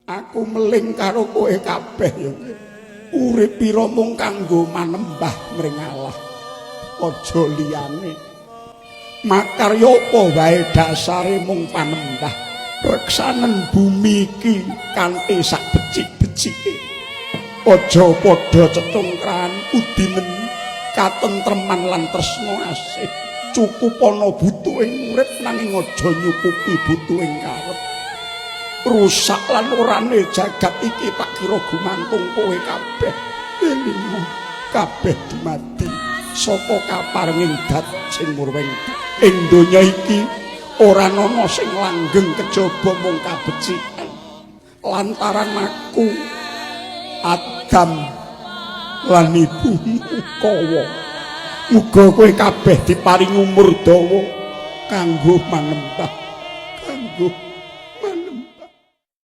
Aku meling karo kowe kabeh ya. Urip pira mung kanggo manembah mring Allah. Aja liyane. Makarya apa wae dasare mung panembah. Reksanen bumi iki kanthi sak becik-becike. Aja padha cecungkran udinen katentreman lan tresna asih. Cukup ana butuhing urip nanging aja nyukupi butuhing karep. Rusak lan orane jagat iki tak kira gumantung kowe kabeh. Elingo kabeh dumadi saka kaparenging dat sing murwing. Ing donya iki ora ana sing langgeng kejaba mung kabecikan. Lantaran aku Adam lan ibumu Kawa. Muga kowe kabeh diparingi umur dawa kanggo manembah, kanggo